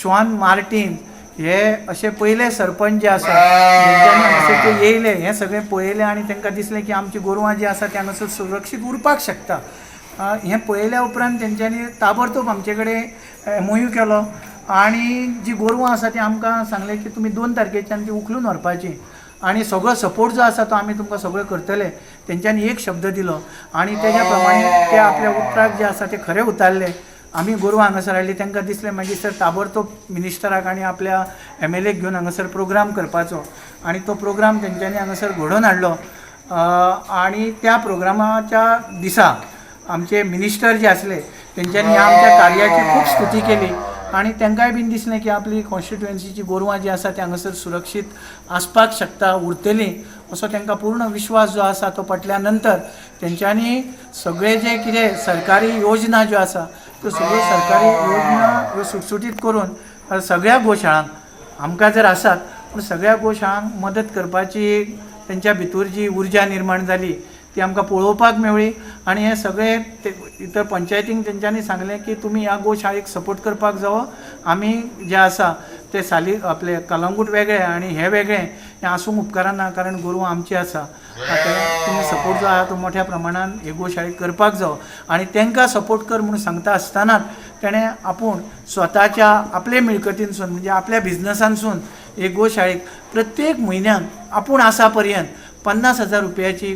श्वान मार्टीन हे अशे पयले सरपंच जे आसा तेंच्यांनी हांगासर ते येयले, हें सगळें पळयलें आनी तांकां दिसलें की आमची गोरवां जीं आसा ती हांगासर सुरक्षीत उरपाक शकता. हें पळयल्या उपरांत तेंच्यांनी ताबडतोब आमचे कडेन एमओयू केलो आनी जी गोरवां आसा ती आमकां सांगलें की तुमी 2 तारखेच्यान ती उखलून व्हरपाची आनी सगळो सपोर्ट जो आसा तो आमी तुमकां सगळो करतले. तेंच्यांनी एक शब्द दिलो आनी तेज्या प्रमाणे ते आपल्या उतराक जे आसा ते खरे उतारले. आमी गोरवां हांगासर हाडली. तांकां दिसलें मागीर सर ताबडतोब मिनिस्टराक आनी आपल्या एमएलएक घेवन हांगासर प्रोग्राम करपाचो आनी तो प्रोग्राम तेंच्यांनी हांगासर घडोवन हाडलो. आनी त्या प्रोग्रामाच्या दिसा आमचे मिनिस्टर जे आसले तेंच्यांनी ह्या आमच्या कार्याची खूब स्तुती केली आनी तांकांय बीन दिसलें की आपली कॉन्स्टिट्युएन्सीची गोरवां जी आसा ती हांगासर सुरक्षीत आसपाक शकता, उरतली असो तांकां पूर्ण विश्वास जो आसा तो पटल्या नंतर तेंच्यांनी सगळे जे कितें सरकारी योजना ज्यो आसा त्यो सगळ्यो सरकारी योजना ह्यो सुटसुटीत करून सगळ्या गोशाळांक आमकां जर आसात पूण सगळ्या गोशाळांक मदत करपाची तेंच्या भितूर जी उर्जा निर्माण जाली ती आमकां पळोवपाक मेवळी. आनी हे सगळे ते इतर पंचायतींक तेंच्यांनी सांगलें की तुमी ह्या गोशाळेक सपोर्ट करपाक जावो. आमी जे आसा ते साली आपले कलंगूट वेगळे आनी हे वेगळे हें आसूंक उपकारना, कारण गोरवां आमची आसा. आतां तुमी सपोर्ट जो आहा तो मोठ्या प्रमाणान हे गोशाळेक करपाक जावो आनी तांकां सपोर्ट कर म्हणून सांगता आसतनाच तेणें आपूण स्वताच्या आपले मिळकतीनसून म्हणजे आपल्या बिजनसानसून हे गोशाळेक प्रत्येक म्हयन्याक आपूण आसा पर्यंत 50,000 रुपयाची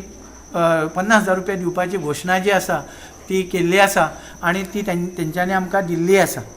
50,000 रुपया दिवपाची घोशणा जी आसा ती केल्ली आसा आनी ती तेंच्यांनी आमकां दिल्ली आसा.